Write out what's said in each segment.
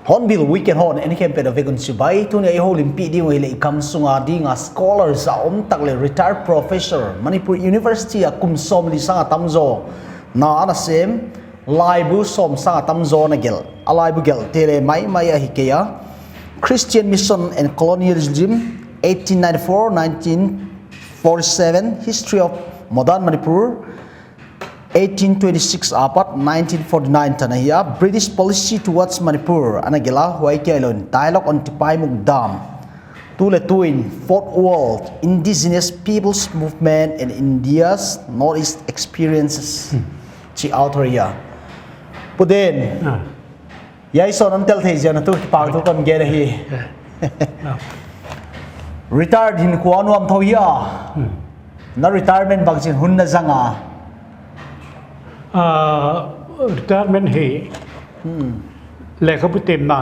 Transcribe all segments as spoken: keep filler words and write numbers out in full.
Hornbill Weekend hon en khempet a vekin chibai. Tuni ei houlimpui ding hi le i kam sunga dinga scholars a um tak le retired professor Manipur University a kum sawmli sanga tamzaw na ana sem, laibu sawm sanga tamzaw na gelh, a laibu gelh te le mai mai a hi kei a. Christian Mission and Colonialism, eighteen ninety-four, nineteen forty-seven, History of Modern Manipur, eighteen twenty-six apat nineteen forty-nine tan a hi a. British Policy Towards Manipur ana gelh a, huai kei lo in Dialogue on Tipaimukh Dam, tu le tuin Fourth World, Indigenous Peoples Movement and India's Northeast Experiences, chi author a hi a. Pu Den, ah, ei sawm an tel thei zia na tu kipâk thu kan gen a hi. Ah. Retired hin khuo nuom tho hia? Hmm. Na retirement bangchin hun na zang a? Ah, retirement hi, hmm, lekhabu tiemna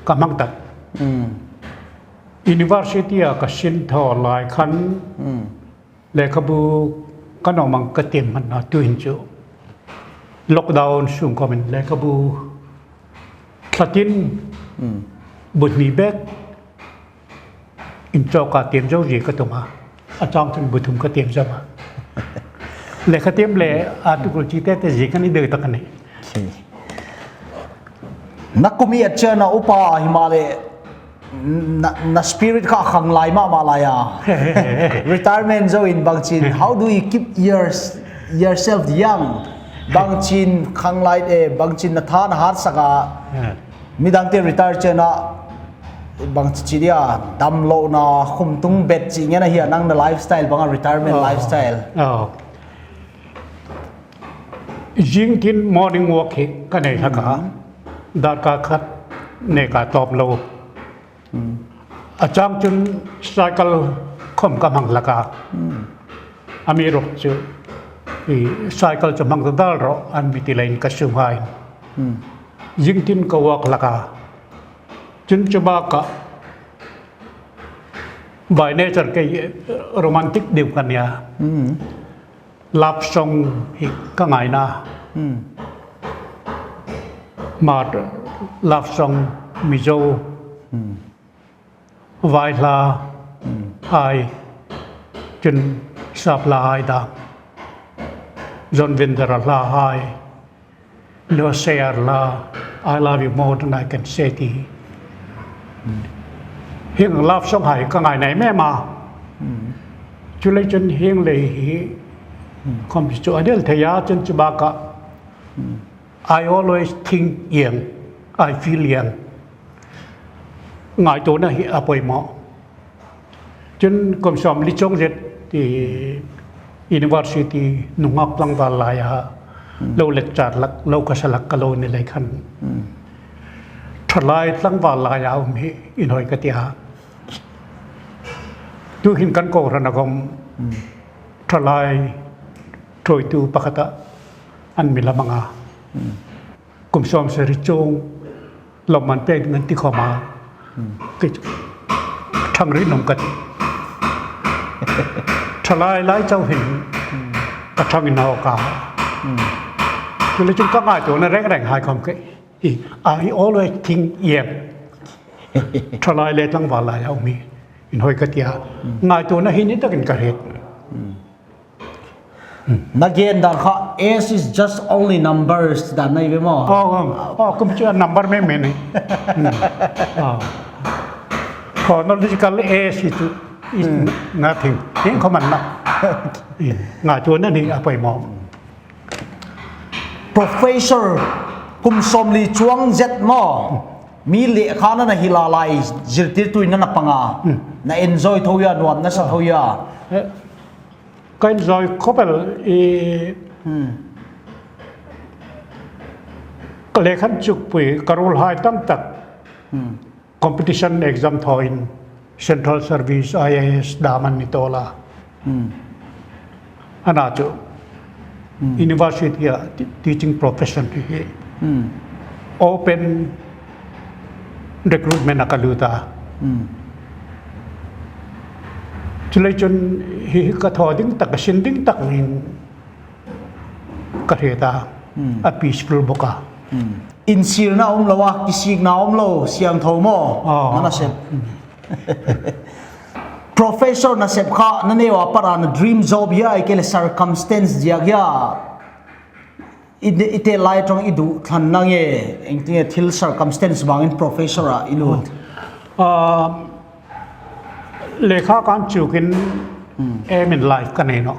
ka hmang tak. Hmm. University-a ka sin thaw lai khan, hmm, lekhabu ka nuom ang ka tiem hmanna tuhin chu lockdown sung khawmin lekhabu tlatin, hmm, bu hni bek inchawka tiem zo zie ka tum a. A chang chun bu thum ka tiem zo a. Lekha tiem le article chite te zie kan i deu tak a nih. Na kum hi a chena upa hi ma le na, na spirit kha khang lai mama lai a. Retirement zo in bangchin, how do you keep yours, yourself young? Bangchin khang lai, eh, bangchin na tha na hat sak a. Midangte retire chena bangchi dia, damlohna, khum tung bet chi ngen a hi a, nang na lifestyle banga retirement, oh, lifestyle. Oh. Zing tin morning walk hi ka nei hlak a. Hmm. Darkar khat neka tawp lo. Hmm. A chang chun cycle khawm ka hmang hlak a. Hmm. Amiruokchu i cycle chu hmang ta dal rawh an mi ti leiin ka sum hai. Hmm. Zing tin ka walk hlak a. Chun chu bakah by nature kei romantic deu ka nih a. Hmm. Love song hi ka ngai a. Hmm. Hmar love song, Mizo, hmm, Vai hla, hmm, hai, chun sap hla hai dam. John Vinderhla hla hai. Lo Sayer hla, I Love You More Than I Can Say ti. Hieng love song hai ka ngai nei mei mei a. Hmm. Chuleiin chun hieng lei hi, hmm, khawm chu a del thei a, chun chu bakah, hmm, I always think young, I feel young. Ngaituona hi a poimaw. Chun kum sawmli chawng zet ti university nunghak tlangval laia, hmm, lo lecture hlak, lo kasa hlak ka lo ni lei khan. Hmm. Thalai tlangval laia um hi inhawi ka ti a. Tuhin kan kohran a khawm, hmm, thalai thuoitu pakhata an mi la mang a. Hmm. Kum sawmsari chawng lawmman pek ding an ti khawm a. Hmm. Kei chu ṭhang ri nuom ka ti. Thalai lai chau hin, hmm, ka ṭhang inhawk a. Hmm. Chuleiin chun ka ngaituona reng reng hai khawm kei. I, I always think young. Thalai le tlangval laia um hi inhawi ka ti a. Hmm. Ngaituona hi ni takin ka hriet. Hmm. Na gen dan kha, age is just only numbers dan nei ve maw? Oh, oh, oh, kum chu a number mei mei ni. Hmm. Oh. Chronological age is, is, hmm, nothing. Hieng khawm a ni a. Hmm. Ngaituona hi a poimaw. Professor kum sawmli chuong zet maw, mi lekha nana hil lai zirtirtuin nana panga, na enjoy tho a, nuom nasa tho a? Eh, ka enjoy khop el. I, ka lekhan chukpui ka ruolhai tam tak competition exam thawin central service, I A S dam an ni tawl a. Ana chu university-a teaching profession hi open recruitment-a ka lut a. Chuleiin chun hi ka thaw ding tak, ka sin ding tak hin ka hriet a, a peaceful bawk a. Insirna um lo a, kisikna um lo, siangtho maw? Aw. Nana sep. Professor nasep kha, na neu a pat a na dream job hi a, ei ke le circumstance ziak hi a. I, i te lai tawng i duh thlan nang e, engtin nge thil circumstance bangin professor-a i lut? Ah, lekha kan chukin aim in life ka nei nawh.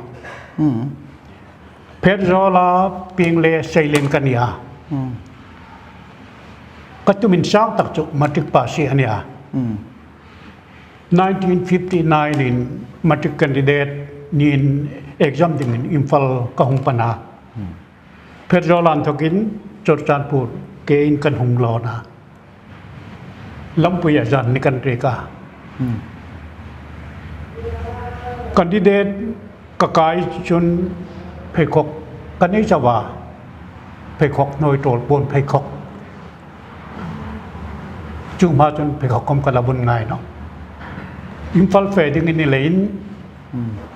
Pherzawl-a pieng le seilien ka ni a. Ka tum insang tak chu matric pass a ni a. Nineteen fifty-nine-in matric candidate niin exam dingin Imphal ka hung pan a. Pherzawl-a inthokin Churachandpur kein kan hung lawn a. Lampuia zan ni kan riek a. Candidate ka kai chun pheikhawk ka nei chau a. Pheikhawk hnuoi tawl puon pheikhawk. Chu hma chun pheikhawk khawm ka la bun ngai nawh. Imphal fe ding i ni leiin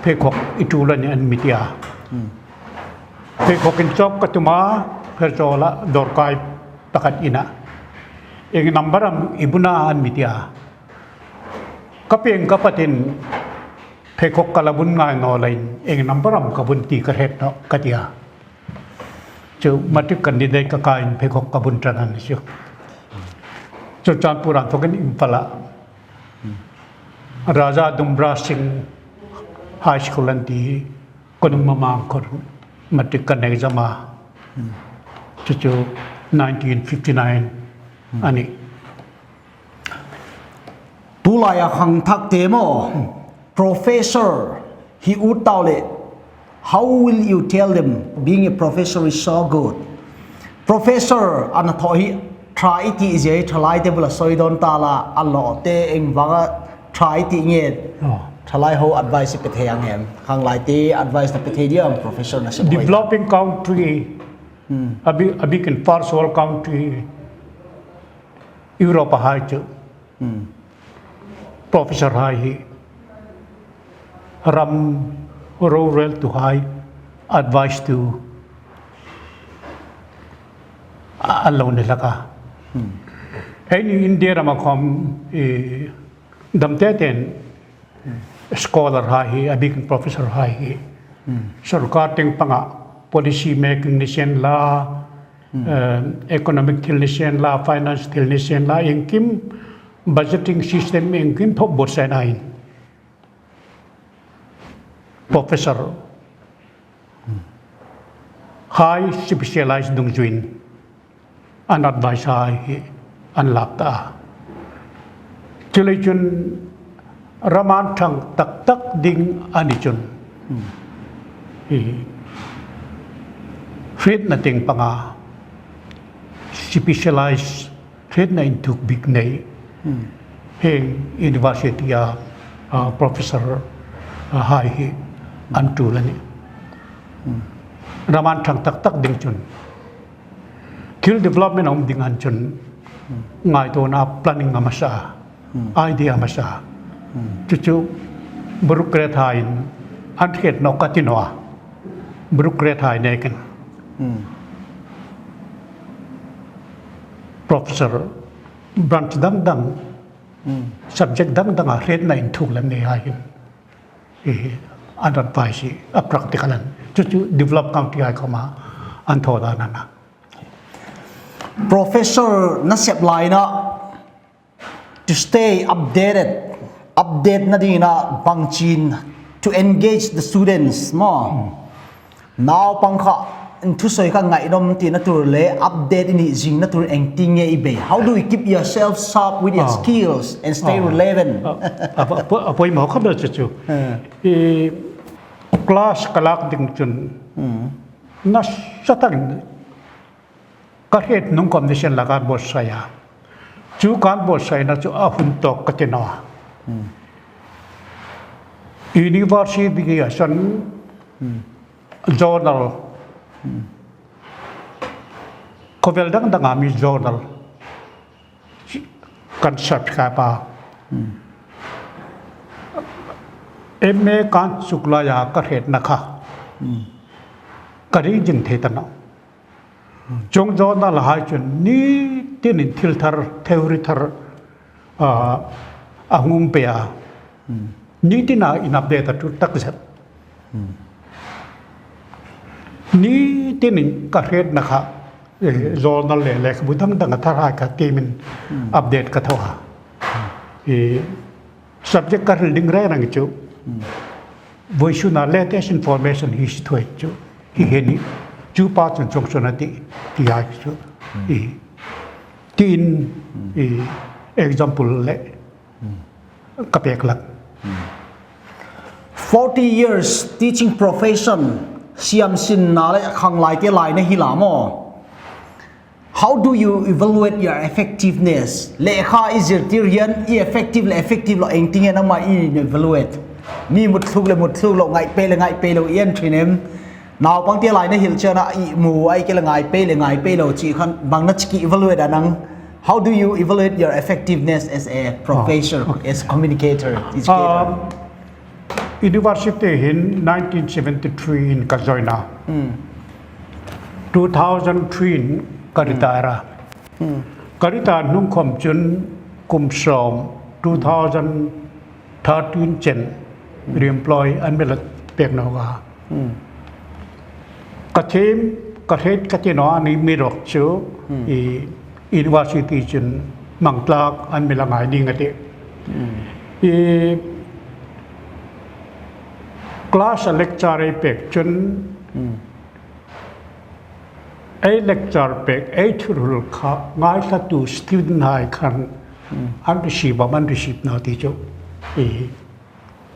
pheikhawk i tul a nih an mi ti a. Pheikhawk inchawk ka tum a, Pherzawl-a dawrkai pakhat inah. Ieng number am i bun a an mi ti a. Ka pieng ka patin pheikhawk ka la bun ngai naw leiin ieng number am ka bun ti ka hriet nawh ka ti a. Chu matric candidate ka kaiin pheikhawk ka bun ṭan a ni chu. Churachandpur-a inthokin Imphal-a Raja Dumra Singh High School an ti, Konung Mamang khawr, matric kan exam a. Chu chu nineteen fifty-nine a nih. Tulaia khangthak te maw, professor hi ut tau le, how will you tell them being a professor is so good? Professor a na thaw hi ṭha i ti zia hi ṭhalai te bula sawi dawn ta la, a lo te eng vanga ṭha i ti nge. Ṭhalai ho advice i pe thei ang em? Khanglai te advice na pe thei diam, professor nasep hoi? Developing country, a bik, a bikin first world country, Europe-a hai chu professor hai hi ram roreltu hai advice tu a lo ni hlak a. Eini India rama khawm i dam te ten scholar hai hi, a bikin professor hai hi, sorkar tieng panga policy making ni sien la, eh, economic thil ni sien la, finance thil ni sien la, iengkim budgeting system iengkim thaw buotsai nain professor hai specialize dungzuiin an advice hai hi an lak ta a. Chuleiin chun ram an ṭhang tak tak ding a ni chun hi hrietna tieng panga specialize hrietna inthuk bik nei hieng university-a, a, professor, a, hai hi an tul a nih. Ram an ṭhang tak tak ding chun thil development a um ding a ni chun ngaituona planning a hmasa a, idea a hmasa a. Chu chu bureaucrat haiin an hriet naw ka ti naw a. Bureaucrat hai nekin professor branch dang dang, subject dang danga hrietna inthuk lem nei hai hin, hi, hi, an advice hi a practical a nih. Chu chu developed country hai khawma an thaw dan a nih. Professor nasep laina, to stay updated, update na dingin a bang chin, to engage the students maw. Naupang kha Thusawi ka ngaihnawm tina tur le update i ni zingna tur engtin nge i bei? How do you keep yourself sharp with your skills and stay relevant? A poimaw khawp el chu chu. I class ka lak ding chun nasa takin ka hriet hnung khawm nisienla kan buotsai a. Chu kan buotsaina chu a hun tawk ka ti naw a. University-a chun journal, khawvel dang danga mi journal kan subscribe a. M A kan chuk laia ka hrietna kha ka ring zing thei ta naw. Chuong journal-hai chun ni tinin thil thar, theory thar a hung um pei a. Ni tina in update a ṭul tak zet. Ni tinin ka hrietna kha journal le lekhabu dang danga tharhai kha tiemin update ka thaw a. Subject ka hril ding reng reng chu vawisuna latest information hi si thuoi chu hi hi ni. Chu pa chun chuong chun a ti, ti a chu. Tiin example le ka pek hlak. Forty years teaching profession, siamsinna le khanglai te laina hi la maw? How do you evaluate your effectiveness? Lekha i zirtir hian i effective le effective lo engtin nge nangma i evaluate? Mi mutthluk le mutthluk lo, ngai pei le ngai pei lo i en ṭhin em? Naupang te laina hil chiana i mu ai ke le ngai pei le ngai pei lo chi khan bang na chiki evaluate a nang? How do you evaluate your effectiveness as a professor, as a communicator, educator? University hin nineteen seventy-three in ka join a. Two thousand three in ka retire a. Ka retire hnung khawm chun kum sawm, two thousand thirteen chen re-employ an mi la pek nawk a. Ka thiem, ka hriet ka ti naw a, ni mi rawk chu i university chun hmang tlak an mi la ngai ding a tih. I class-a lecture ei pek chun ei lecture pek, ei thuhril kha ngaithlatu student-hai khan an receive am, an receive naw ti chu i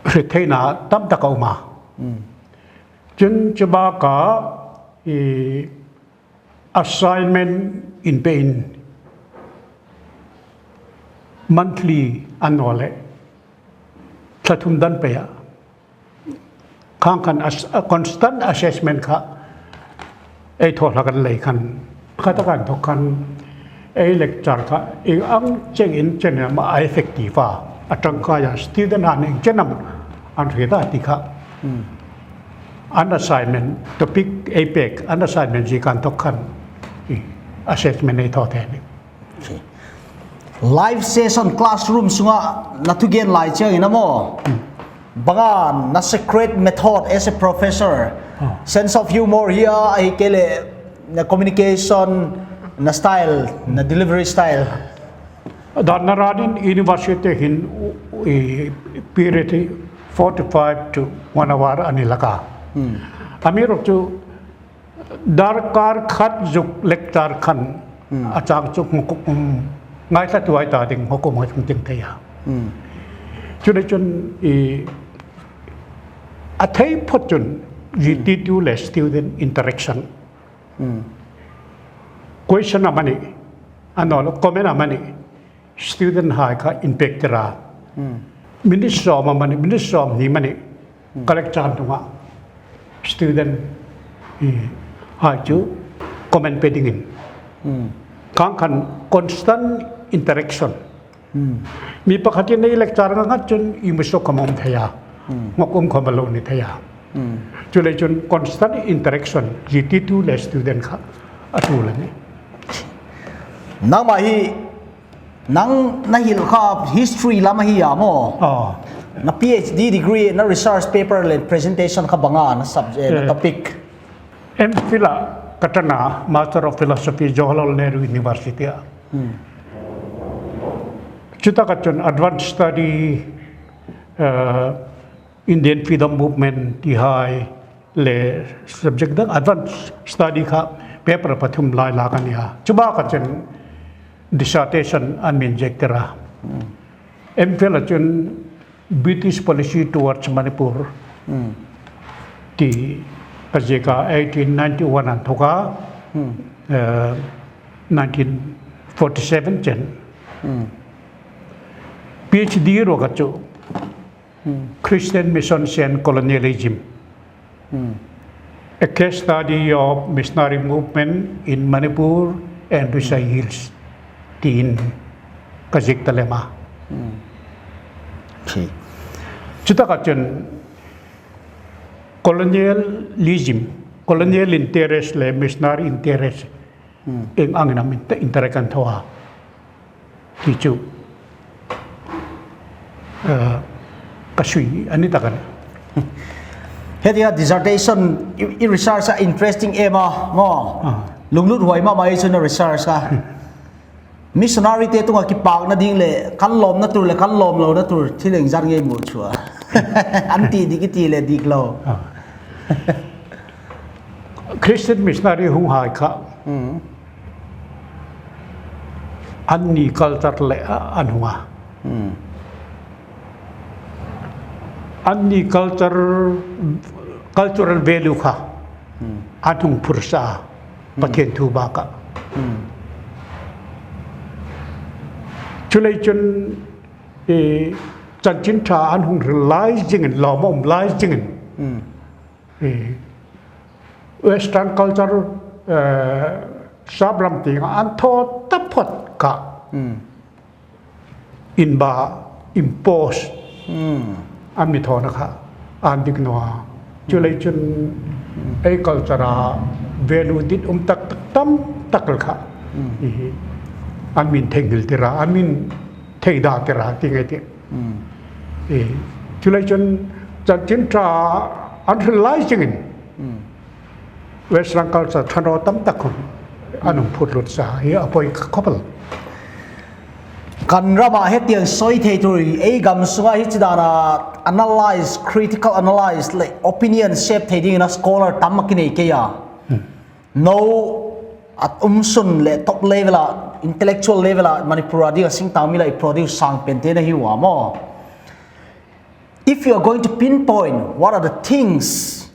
hre theina tam tak a um a. Chun chu baka i assignment inpein monthly an naw leh thla thum dan pei a. Khang khan as-, a constant assessment kha ei thaw hlak an lei khan, kha taka inthawk khan ei lecture kha ieng ang chengin chen am a effective a, a ṭangkai a, student-hai ieng chen am an hriet a ti kha. An assignment, topic ei pek, an assignment ziek inthawk khan i assessment ei thaw thei a nih. Live session classroom sunga na thugen lai chiangin a maw? Banga na secret method as a professor, sense of humor hi a, ahai kei le na communication, na style, na delivery style? Dana ranin university hin i period hi forty-five to one hour a ni hlak a. Amiruokchu darkar khat zuk lecture khan a chang chu ngawk um, ngaithlatuhai ta ding ngawk um a hung ding thei a. Chu le chun i a thei phawt chun G T two le student interaction. Question amanih, a naw leh comment amanih, student-hai kha inpek tir a. Minute sawm amanih, minute sawmhni amanih, ka lecture hnunga student-hai chu comment pe dingin. Khang khan constant interaction. Mi pakhatin ei lecture nga ngat chun i musuok khawm a um thei a. Ngawk um khawm a lo ni thei a. Chu le chun constant interaction G T two le student kha a ṭul a nih. Nangma hi, nang na hil kha history lama hi a maw? Na PhD degree, na research paper le presentation kha banga na subject, na topic? M.Phil-a ka ṭan a, Master of Philosophy, Jawaharlal Nehru University-a. Chutaka chun advanced study, eh, Indian Freedom Movement tihai, le subject dang advanced study kha paper pathum lai lak a nih a. Chu bak a chun dissertation an min ziek tir a. M.Phil a chun British Policy Towards Manipur ti ka ziek a, eighteen ninety-one an thawk a, eh, nineteen forty-seven chen. PhD ruok a chu Christian Missions and Colonialism, a case study of missionary movement in Manipur and Lushai Hills tiin ka ziek ta lem a. Chu taka chun colonialism, colonial interest le missionary interest ieng angin am inter-, interact an thaw a ti chu, eh, ka sui a ni tak a nih. He tia dissertation i, i research a interesting em a, maw. Lunglut huai mama ei chun a research a. Missionary te tunga kipakna ding le kan lawmna tur le kan lawm lona tur thil ieng zat nge i hmu chhuah? An ti dik i ti le dik lo. Christian missionary hunghai kha anni culture le an hung a. Anni culture, cultural value kha an hung phursa a, Pathien thu bak a. Chuleiin chun, eh, chanchin ṭha an hung hril lai zingin, lawm a um lai zingin, eh, Western culture, eh, sap ram tieng an thaw taphot kha. Inba impose an mi thawna kha an dik naw a. Chuleiin chun ei culture a value dit um tak tak tam tak kha, i, an min theinghil tir a, an min theida tir a ti ngai tih. I, chuleiin chun chanchin ṭha an hril lai zingin Western culture ṭha naw tam tak khun an hung phur lut sa hi a poi khop el. Kan rama hetiang soi thei tur ei gam sunga hi chi dana analyze, critical analyze le opinion shape thei dingin a scholar tam a ki nei kei a. No, a um sun le top level a, intellectual level a Manipur a dinga singtang mi la i produce sang pen te na hi ua maw. If you are going to pinpoint what are the things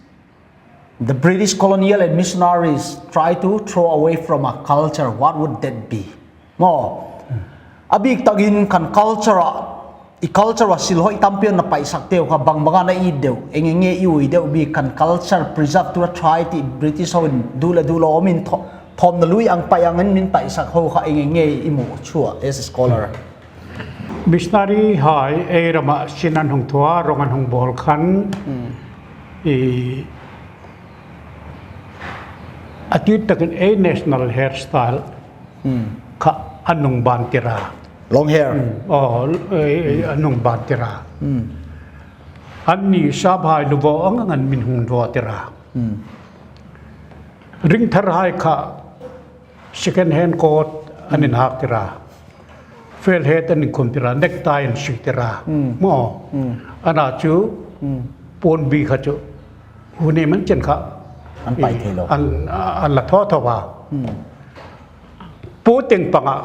the British colonial and missionaries try to throw away from a culture, what would that be? Maw, a bik takin kan culture a, i culture a silhoi tampi an na paihsak deu kha bang banga na it deu, eng eng nge i ui deu bik kan culture preserve tura try ti British hoin duh le duh lo min tho-, thawmna lui ang pai ang an min paihsak ho kha eng eng nge i hmu chhuah as a scholar? Missionary hai ei rama sin an hung thaw a, rawng an hung bawl khan, i, a tir takin ei national hairstyle kha an hung ban tir a. Long hair. Aw, ei, ei, an hung ban tir a. Anni sap hai lu vaw ang ang an min hung vaw tir a. Ring thar hai kha second hand coat an inhak tir a. Felt hat an inkhum tir a, necktie an sui tir a. Maw. Ana chu puonbi kha chu hun ei man chen kha an pai thei lo. An, an la thaw thaw a. Pu tieng panga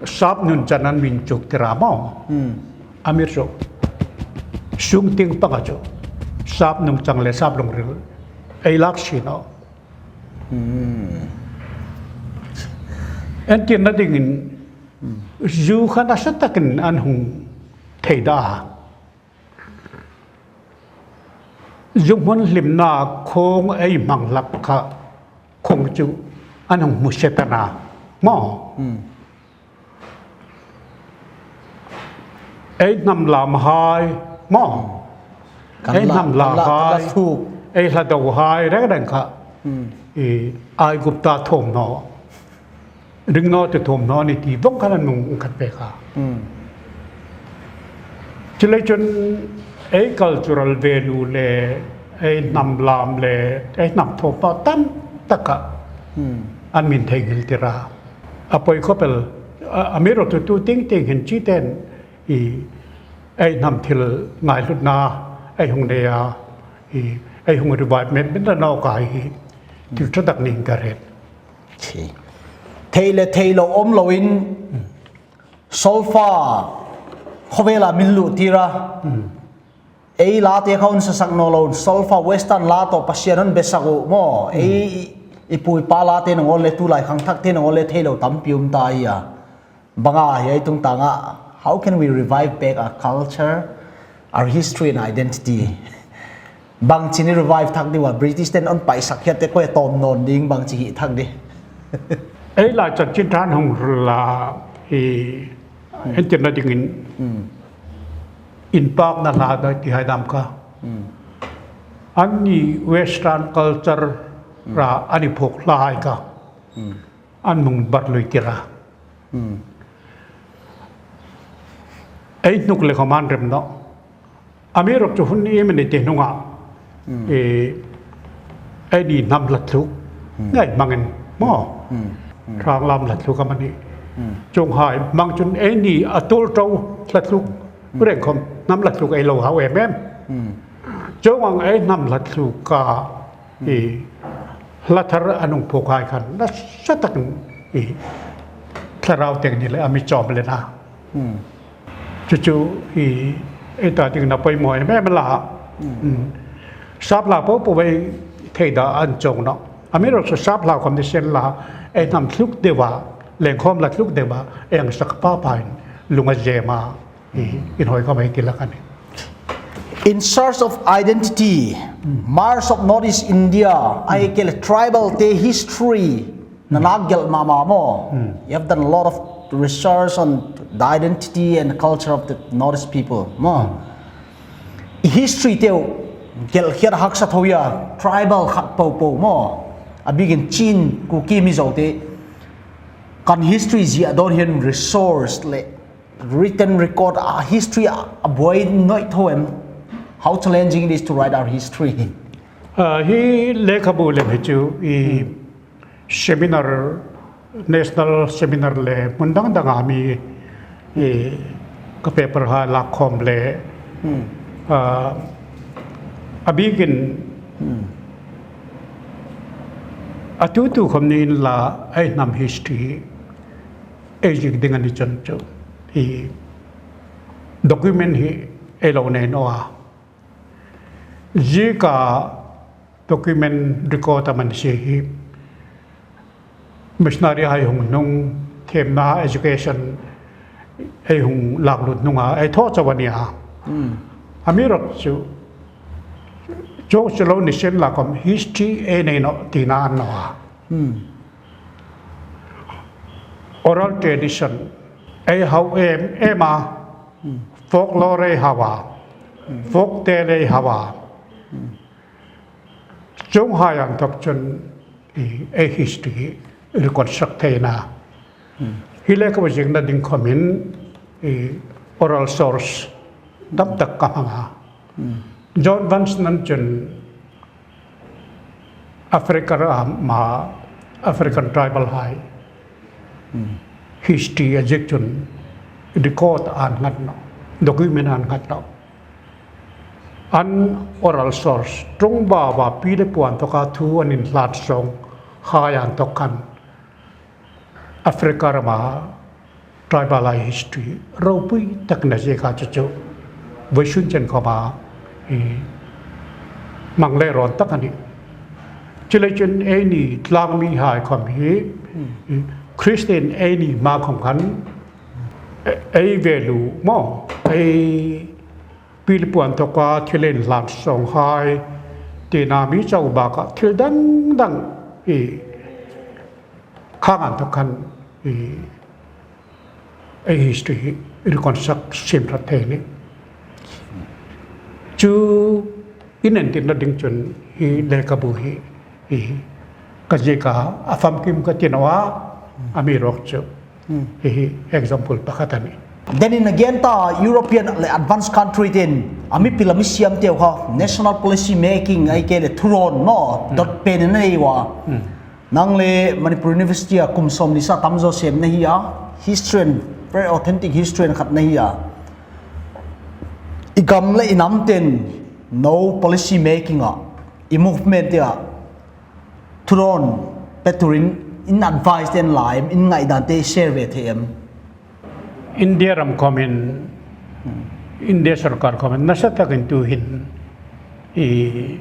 sap nungchang an min chuk tir a maw. A mi chu sung tieng panga chu sap nungchang le sap lungril ei lak si naw. Entirna dingin zu kha nasa takin an hung theida a. Zu hmun hlimna khawng ei hmang hlak kha khawng chu an hung hmu se ta naw maw. Ei hnam lam hai maw. Ei hnam lam hai, ei hla do hai reng reng kha, i, Aigupta thawmhnaw, ring naw te thawmhnaw ni ti vawng khan an hung khat pek a. Chuleiin chun ei cultural value le ei hnam lam le ei hnam thawmhnaw tam tak kha an min theinghil tir a. A poi khop el, a, a mi rawtutu ting ting hin chi ten, i, ei hnam thil ngaihlutna ei hung nei a, i, ei hung revive met met a nawk a hi. Thil ṭha tak niin ka hriet. Thei le thei lo awm loin solfa khawvela min luh tir a. Ei la te kha un sasak naw lo, solfa Western la tawh Pasian un besak u maw. Ei i pu i pa la te nangawn le tulai khang thak te nangawn le thei lo tampi um ta hi a. Banga hi ei tung tanga, how can we revive back our culture, our history and identity? Bang chin i revive thak di wa British ten on paisak hiat te koi tawm nawn ding bang chi hi thak di. Ei la chanchin ṭan hung la i entirna dingin inpakna hla da ti hai dam ka. An ni Western culture ra an i phawk hla hai ka. An hung bar lui tir a. Ei hnuk le khawm an rem nawh. Amiruokchu hun i mani te hnunga. E, ei ni hnam hla thluk. Ngai hmangin maw. Hrang lam hla thluk a mani. Chuong hai hmang chun ei ni a tul ṭo hla thluk. Reng khawm hnam hla thluk ei lo hau em em. Chuong ang ei hnam hla thluk ka i hla thar an hung phawk hai khan nasa takin i thlarau teng ni le a mi chawm le na. Chu chu i ei ta ding na poimaw em em la. Sap hla po po ei thei da an chawng nawh. Amiruokchu sap hla khawm ni sien la ei hnam thluk deu a, lengkhawm hla thluk deu a, ei ang sak pa pain lunga zem a. In hoi khawm ei ti lak a nih. In search of identity, Mars of Northeast India, ei ke le tribal te history, na nak gelh ma ma maw. You have done a lot of research on the identity and culture of the Northeast people maw. I history te u gelh hiat haksa tho ia, tribal khat po po maw. A bikin Chin, Kuki, Mizo te. Kan history zia dawn hian resource le written record a history a buai nawi tho em? How challenging it is to write our history. Ah, hi lekhabu lem hi chu i seminar, national seminar le hmun dang danga mi i ka paper ha lak khawm le, ah, a bikin a tu tu khawm ni in la ei hnam history ei ziek ding a ni chun chu i document hi ei lo nei naw a. Zieka document record a man si hi missionary hai hung hnung themna education ei hung lak lut hnunga ei thaw chau a nia. Amiruokchu chu chu lo ni sien la khawm history ei nei naw tina an naw a. Oral tradition ei hau em em a, folklore ei hau a, folk tale ei hau a. Chuong hai ang thok chun i ei history reconstruct theina. Hi lekhabu ziekna ding khawmin i oral source tam tak ka hmang a. John Vanson chun Africa rama African tribal hai history a ziek chun record an nghat naw, document an nghat naw. An oral source, ṭawngbau a pi le pu an thawka thu an inhlan sawng hai an thawk khan Africa rama tribal history ropui tak a ziek a chu chu vawisun chen khawma i hmang le rawn tak a nih. Chuleiin ei ni tlangmi hai khawm hi, i Christian ei ni hma khawm khan, e-, ei value maw, ei pi le pu an thawka thil inhlan sawng hai tina mi chau bakah thil dang dang i khang an thawk khan i ei history hi reconstruct sim rat thei a nih. Chu in entirna ding chun hi lekhabu hi, hi ka ziek a, a famkim ka ti naw a, amiruokchu hi, hi example pakhat a nih. Then in again ta European le advanced country ten a mi pil a mi siam te u kha national policy making ei ke le thurawn maw, dot pen nei wa. Nang le Manipur University-a kum sawmhni sa tam zaw sem na hi a, historian, very authentic historian khat na hi a. I gam le i nam ten no policy making-a I movement-a thudawn pe turin in advice te in la em, in ngaidante share ve thei em? India ram khawmin, India sawrkar khawmin nasa takin tuhin i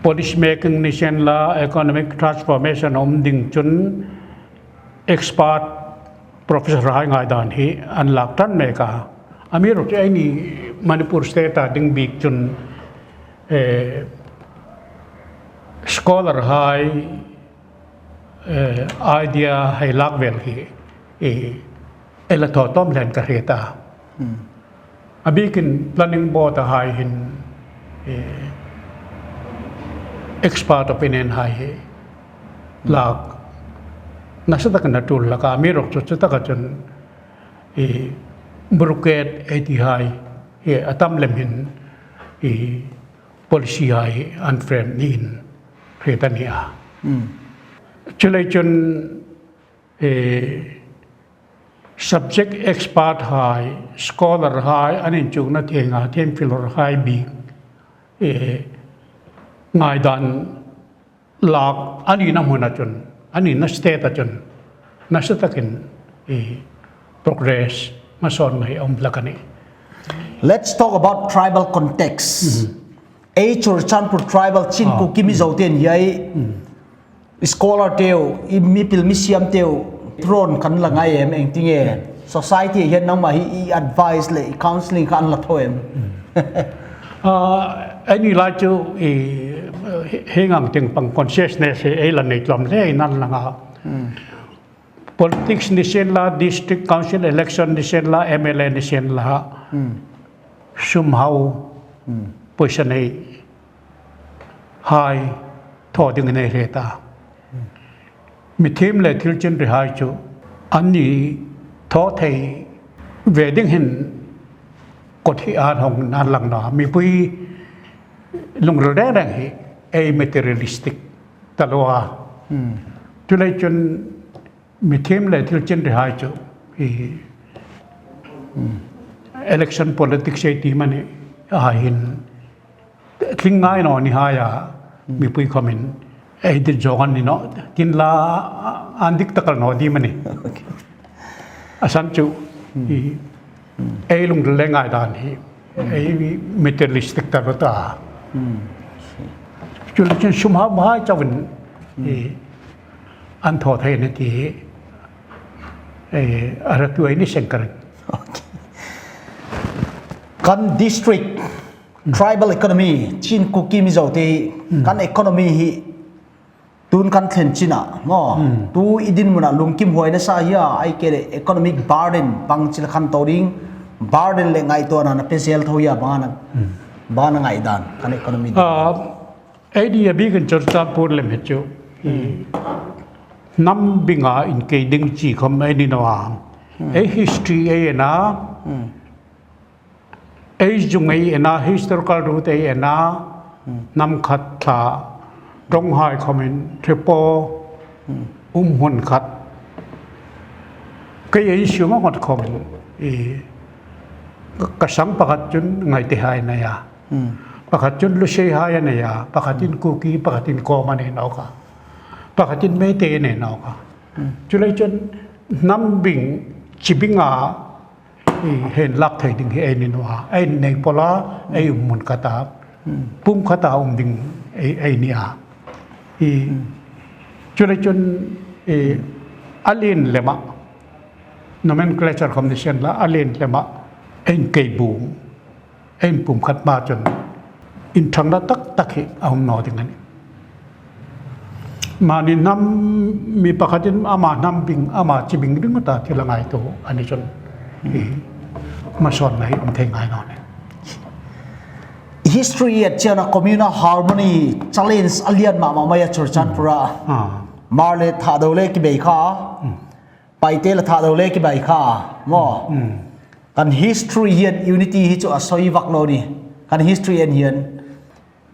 policy making ni sien la, economic transformation a um ding chun expert professor hai ngaidan hi an lak ṭan mek a. Amiruokchu eini Manipur state-a ding bik chun, eh, scholar hai, eh, idea hai lak vel hi, eh, ei la thaw tawm leiin ka hriet a. Hmm. A bikin planning board-a hai hin, eh, expert opinion hai hi lak nasa takin a tul hlak a, amiruokchu chu taka chun, eh, bureaucrat ei ti hai hi a tam lem hin, eh, policy hai an frame niin hriet a ni a. Hmm. Chuleiin chun, eh, subject expert hai, scholar hai, an inchukna tienga thiem fellow hai bik, eh, ngaidan lak a nina hmuna chun, a nina state-a chun nasa takin, eh, progress hmasawnna hi a um hlak a nih. Let's talk about tribal context. Mhm. Ei Churachandpur tribal Chin Ah. Kuki Mizo tein hiai Mm. scholar te u, i mipil misiam te u, thudawn kan la ngai em, ieng ti nge? Society hian nangma hi i advice le i counselling kha an la thaw em? Ah, eini lai chu i, hi, hi ngang tieng pang consciousness hi ei la nei tlawm hle in an la nga. Hmm. Politics ni sien la, district council election ni sien la, M L A ni sien la. Hmm. Sum hau, Hmm. pawisa nei hai thaw dingin ei hriet a. Mi thiem le thil chin ri hai chu anni thaw thei ve ding hin kawt hi an hawng nan lang naw a. Mipui lungril reng reng hi ei materialistic ta lo a. Hmm. Chuleiin chun mi thiem le thil chin ri hai chu hi, hmm, election politics ei ti mani a hin tling ngai naw ni hai a, mipui khawmin ei dit zawng an ni naw, tin la an dik tak el naw ding mani. Okay. A san chu, Hmm. i, Hmm. ei lungril le ngaidan hi, Hmm. ei materialistic ta lo ta. Hmm. Chuleiin chun sum hau hai chauin, Hmm. i, an thaw thei a nih ti hi, i, a hretu ei ni seng ka ring. Okay. Kan district, tribal economy, Chin Kuki Mizo te, Hmm. kan economy hi tun kan thlen chin a, maw? Hmm. Tu i dinhmuna lungkim huai nasa hi a, ahih kei leh economic burden bang chila khan to ding, burden le ngaihtuahna na pe zel tho hi a, bang a na, Hmm. bang a na ngaidan, kan economy. Ah, ei di a bikin Churachandpur lem hi chu. Hmm. Hnam binga inkei ding chi khawm ei ni naw a. Hmm. Ei history ei en a. Hmm. Ei zung ei en a, historical route ei en a, Hmm. hnam khat thla, ṭawng hai khawmin, hripo, Hmm. um hmun khat. Kei ei sung a ngot khawm, i, ka sang pakhat chun Ngaite hai a nei a. Hmm. Pakhat chun Lusei hai a nei a, pakhatin Kuki, pakhatin Kawm a nei nawk a. Pakhatin Meitei a nei nawk a. Hmm. Chuleiin chun hnam bing, chi binga, i, hei lak thei ding hi ei ni naw a, ei nei pawla, ei um hmun khata, Hmm. pum khata um ding ei, ei ni a. I, Hmm. chuleiin chun, i, a lien lema, nomenclature khawm ni sien la, a lien lema, ei kei bum. Ei pum khat hma chun inṭhangna tak tak hi a um naw ding a nih. Mani hnam mi pakhatin ama hnam bing, ama chi bing ringawta thil a ngaituo a ni chun hi hmasawnna hi um thei ngai naw nih. History a chena communal harmony challenge a lian mah mah mai a Churachandpur-a. Ah. Hmar le Thadou le kibei kha. Hmm. Paite le Thadou le kibei kha, maw? Hmm. Kan history hian unity hi chu a sawi vak lo ni. Kan history en hian.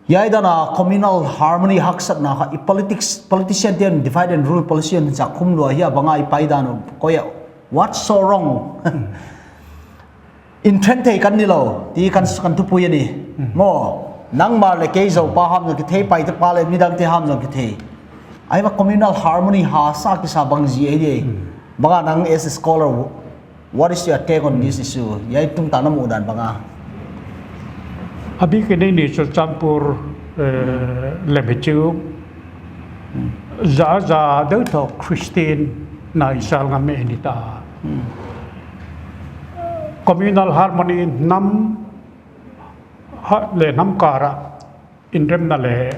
Hiai dana communal harmony haksatna kha i politics, politician te'n divide and rule policy an chak khum lua hi a banga i pai dan u koia. What's so wrong? Hmm. Inṭhen thei kan ni lo, ti kan, kan thupui a ni. Hmm. Maw? Nangma le kei Zopa ham zong kithei, Paite pa le midangte ham zong kithei. Ahi ma communal harmony ha sa kisa bang zie ei di. Banga nang as a scholar, what is your take on this issue? Hiai tung ta na mu dan banga. A bik in ei ni Churachandpur, eh, lem hi chu. Za za deu thaw Christian na insal ngam ei ni ta. Communal harmony hnam ha, le hnam kara inremna le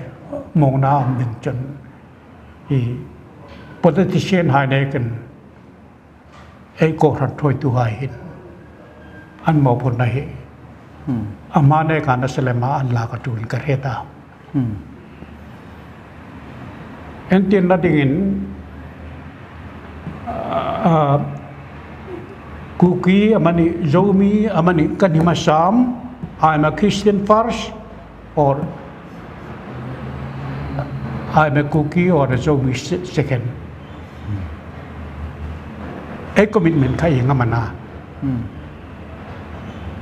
muongna um ding chun. I politician hai nekin ei kohran thuoituhai hin an mawphurna hi. Ama neka nasa lema an lak a tuin ka hre ta. Entirna dingin, ah, Kuki amanih, Zomi amanih, kan hi masam, I'm a Christian first, or I'm a Kuki or a Zomi se-, second. Ei commitment kha ei ngam a na.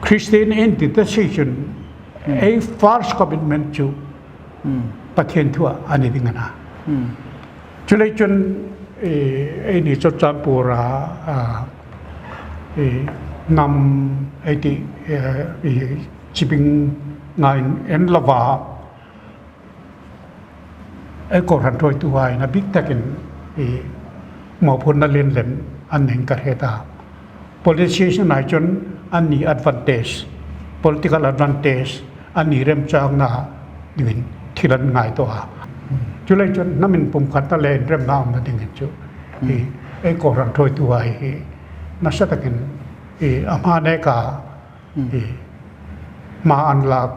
Christian ei ti ta si chun, ei first commitment chu Pathien thua a ni ding a na. Chuleiin chun, eh, ei ni Churachandpur a, a, eh, hnam ei ti, eh, eh, chibing ngai en lova, ei kohran thuoituhai na bik takin, eh, mawphurna lien lem an nei ka hre ta. Politician hai chun an ni advantage, political advantage, an ni remchangna dingin thil an ngaituo a. Chuleiin chun hnam inpumkhatna le inremna umna dingin chu, i, ei kohran thuoituhai hi nasa takin, i, ama neka, i, ma an lak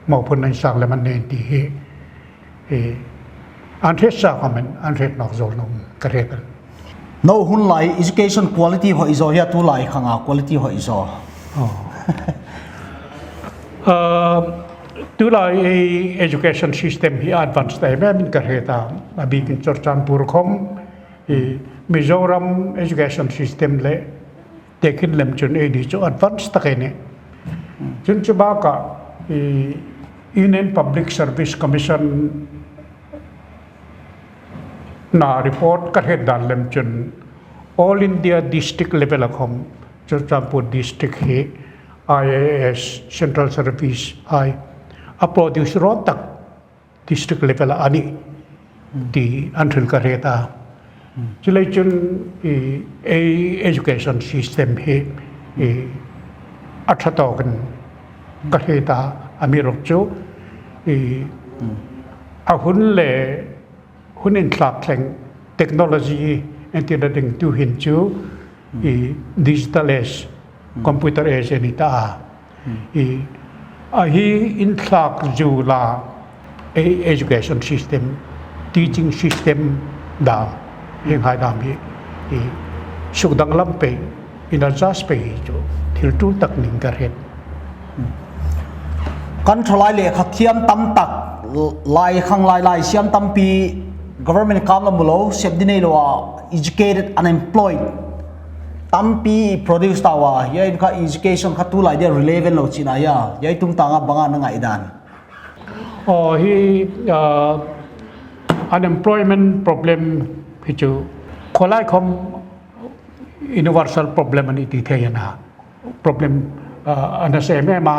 mawphurna insang lem an nei ti hi, eh, an hriet sa kha men, an hriet nawk zo naw ka hre ta. Naw hun lai education quality hoi zo hia, tulai khanga quality hoi zo? Oh. Ah, tulai ei education system hi advance ta em em in ka hre ta. A bikin Churachandpur khom, i, Mizoram education system le tekhin lem chun ei ni chu advance tak ei ni. Chun chu baka, i, Union Public Service Commission na report ka hriet dan lem chun All India District level a khom Churachandpur District hi I A S, Central Service hai a produce rawn tak district level a ni ti an hril ka hre ta. Chuleiin chun, i, ei education system hi, i, a ṭha tawkin ka hre ta, amiruokchu, i, a hun le hun inthlak thleng technology entirna ding tuhin chu, i, digital age, computer age a ni ta a. I, a hi inthlak zu la, ei education system, teaching system dam, hieng hai dam hi, i, sukdanglam pei, in adjust pei hi chu thil tul tak ning ka hriet. Kan thalai le kha thiam tam tak, lai khang lai lai siam tampi government kam la mu lo, sep di nei lo a, educated unemployed tampi produce ta ua, hiai kha education kha tulai dia relevant lo china hia, hiai tung tanga banga na ngaihdan? Oh, hi, ah, unemployment problem hi chu khawlai khom universal problem a ni ti thei a na. Problem, ah, a nasa em em a.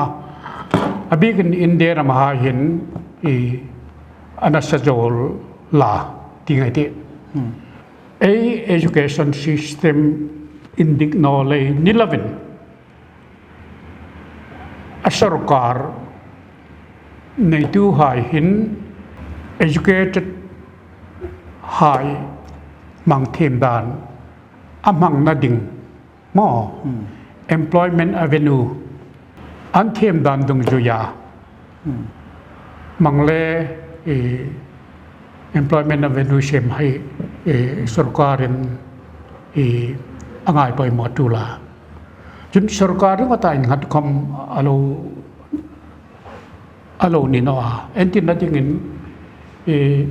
A bikin India ram hai hin, i, a nasa zo la ti ngai ti. Ei education system indik naw lei ni lovin, a sawrkar neituhai hin educated hai hmang thiem dan a hmangna ding maw? Employment avenue an thiem dan dungzuia hmang le, i, employment avenue siem hai, i, sawrkarin, i, a ngai poimaw tul a. Chun sawrkar ringawta innghat khom a lo, a lo ni naw a. Entirna dingin, i,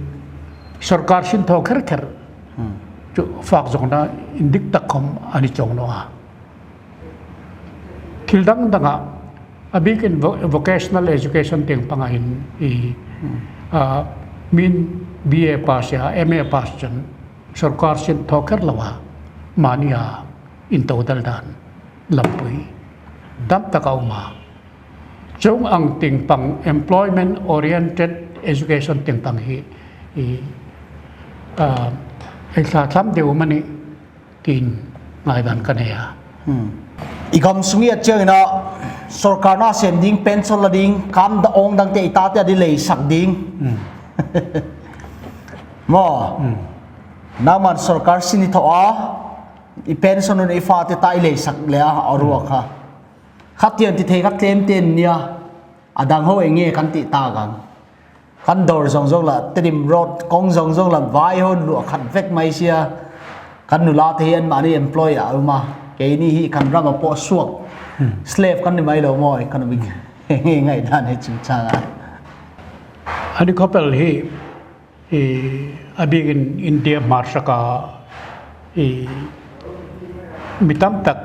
sawrkar sinthaw kher kher chu fak zawngna indik tak khom a ni chuong naw a. Thil dang danga A bikin vo-, vocational education tieng panga hin i, hmm, ah, min B A pass a, M A pass chun sawrkar sin thaw kher loa mani a inthawdal dan lampui tam tak a um a. Chuong ang tieng pang employment oriented education tieng pang hi i, ah, ei hla thlam deu mani tiin ngaidan ka nei a. Hmm. I gam sunga chiengin a sawrkar na sem ding, pension la ding, kam da ong dang te i ta te a di lei sak ding. Hmm. Maw. Hmm. Nangman sawrkar sin i thaw a, i pension un i fa te ta i lei sak le a, a ruok kha. Khat tieng ti thei khat tlem ten nia. A dang ho enge kan ti ta gang. Kan dawr zong zong la, Tedim Road kawng zong zong la, vai hon lu a khat vek mai sia. Kan nula te hi anmahni employ a um a. Keini hi kan ram a pawh suok. Hmm. Slave kan ni mai lo maw, economic. Ngai dan hi chungchang a. Ani khawpel hi, i, a bikin India hmarsak a, i, mi tam tak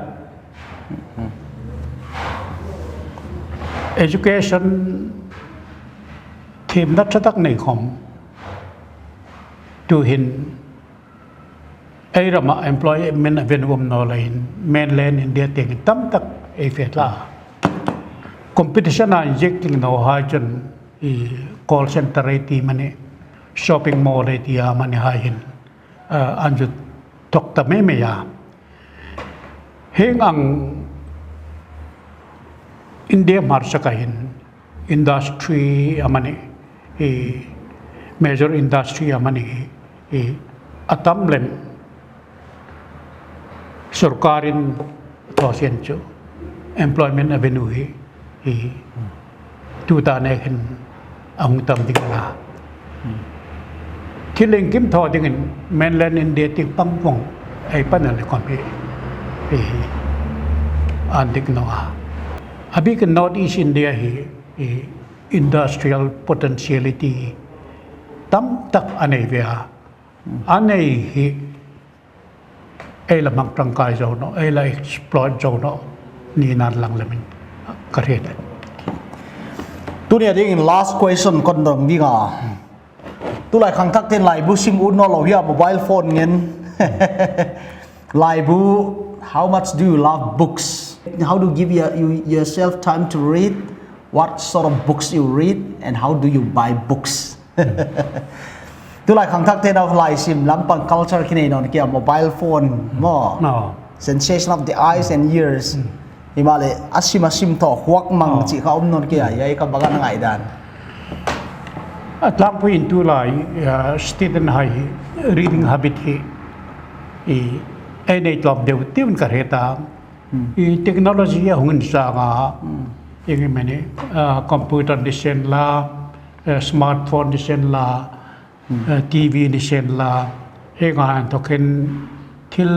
education thiemna ṭha tak nei khom tuhin ei rama employment avenue um naw leiin mainland India tieng tam tak ei fe tla. Competition a injecting naw hai chun i call center ei ti mani, shopping mall ei ti a mani hai hin, ah, an zu thok ta mei mei a. Hieng ang India hmarsak a hin industry a mani, i major industry a mani, i a tam lem sawrkarin thaw sien chu employment avenue hi, i tuta nek hin a hung tam ding a na. Thil iengkim thaw dingin mainland India tieng pang vong ei panel khom hi, i an dik naw a. A bikin North East India hi, i industrial potentiality tam tak a nei ve a. A nei hi ei la hmang ṭangkai zo naw, ei la exploit zo naw ni nan lang lemin ka hriet. Tunia dingin last question kan dong ding a. Tulai khang thak ten laibu sim ut naw lo hi a, mobile phone ngen. Laibu, how much do you love books? How do you give your, you, yourself time to read? What sort of books you read and how do you buy books? Tulai khang thak ten a lai sim lampang culture khi nei naw ni kia, mobile phone maw. No. Sensation of the eyes and ears. Mm. Hi ma le, a sim a sim thaw huok mang chi kha um naw ni kia, ei ka bak a ngai dan. A tlangpuiin tulai, ah, student hai reading habit hi, i, ei nei tlawm deu deuin ka hre ta. Hmm. I technology a hung insang a. Hmm. Ieng am a ni, ah, computer ni sien la, eh, smartphone ni sien la, hmm, eh, T V ni sien la, hieng ang thawkin thil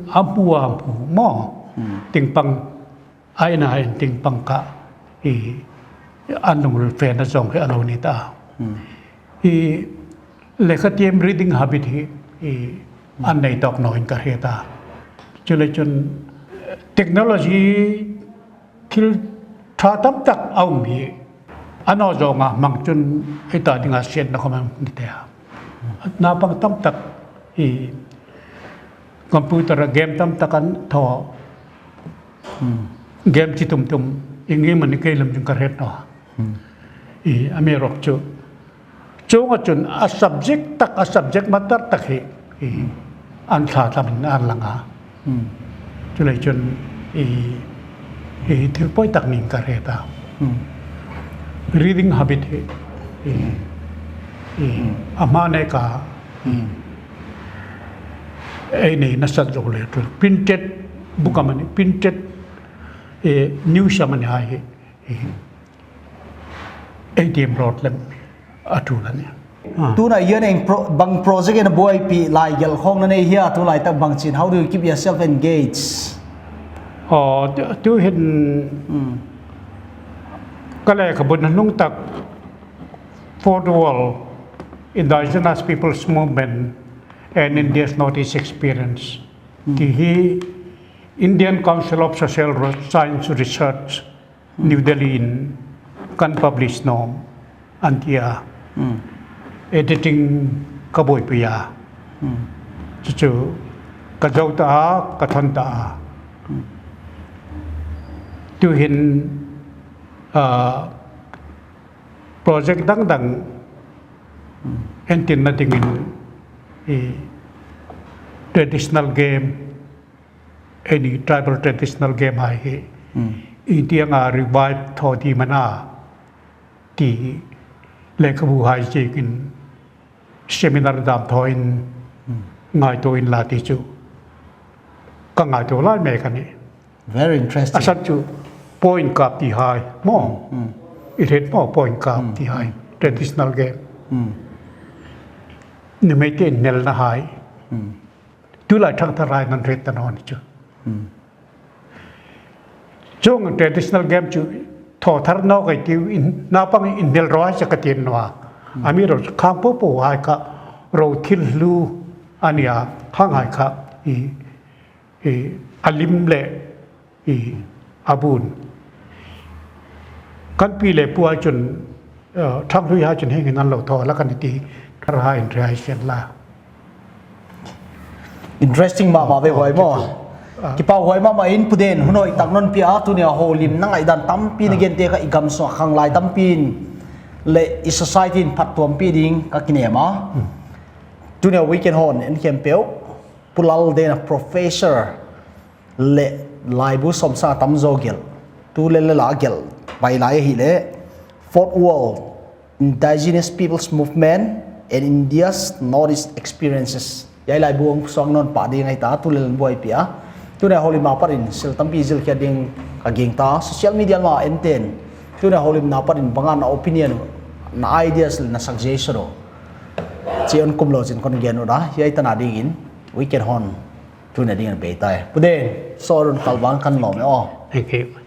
a hmu a hmu maw. Hmm. Tieng pang, a ina in tieng pang kha, i an lungril fena zong hi a lo ni ta. Hmm. I lekha tiem reading habit hi, i an nei tawk nawin ka hre ta. Chuleiin chun technology thil ṭha tam tak a um hi, a naw zawnga hmang chun ei ta dinga sietna khom a ni ta a. Naupang tam tak hi computer a game tam tak an thaw. Hmm. Game chi tum tum, ieng am a ni kei lem chun ka hre naw. Hmm. I, a mi rawk chu. Chuonga chun a subject tak, a subject matter tak hi, i, an thla tlamin an lang a. Hmm. Chuleiin chun, i, i, thil pawi tak niin ka hre ta. Hmm. Reading habit hi, i, i, hmm, a hma neka, hmm, ei nei nasat zo le chu. Printed book am a ni, printed, eh, news am a ni hai hi, i, ei tiem rawt lem a ṭul a nih. Ah. Tuna hian eng pro-, bang project-in a buoipui lai gelh khawmna nei hi a, tulai tak bang chin, how do you keep yourself engaged? Aw, tu, tu hin, hmm, ka lekhabu hnuhnung tak Fourth World Indigenous Peoples Movement and India's Northeast Experience. Hmm. Ti hi Indian Council of Social Re-, Science Research New Delhi-in kan publish naw an ti a. Editing ka buoipui a. Chu chu ka zo ta a, ka thawn ta a. Tuhin, ah, project dang dang entirna dingin, i, traditional game, any tribal traditional game hai hi, i, tienga revive thaw ding am a na ti lekhabu hai ziekin seminar dam thawin ngaituo inla ti chu ka ngaituo lai mek a nih. Very interesting. A san chu point kap ti hai maw. I hriet maw point kap ti hai. Traditional game. Nuhmei te inhnelna hai. Tulai thangthar hai nan hriet ta naw ni chu. Chuong traditional game chu thaw thar nawk ei tiu in, naupang inhnel raw hai chu ka ti naw a. Amiruokchu khang popo hai kha ro thil hlu a nih a, khang hai kha i, i, a lim le i, a bun. Kan pi le pu hai chun, eh, thang hlui hai chun hieng hin an lo thaw la kan ti, thar hai inhre hai sien la. Interesting mama ve huai maw. Kipa huai mama in Pu Den, hun hoi tak non pi a, tunia houlimna ngaidan tampi na gen te kha i gam sung khanglai tampi in le i society in phattuam pi ding ka kinem a. Tunia weekend hon en khempeuh, Pu Laldena professor le laibu sawmsang tam zo gelh, tu le le la gelh, bai lai hi le, Fourth World, Indigenous Peoples Movement and India's Northeast Experiences. Ei laibu ang suok nawn pa ding ei ta, tu le le buoipui a. Tunia houlim a parin, sil tampi zil khia ding ka ging ta, social media ma en ten. Tunia houlimna parin bang a na opinion, na ideas le na suggestion o. Chi on kum lo chin kon gen u da, ei ta na dingin, weekend hon. Tunia dingin bei ta e. Pu Den, sorun kalbang kan lawm e aw. Thank you.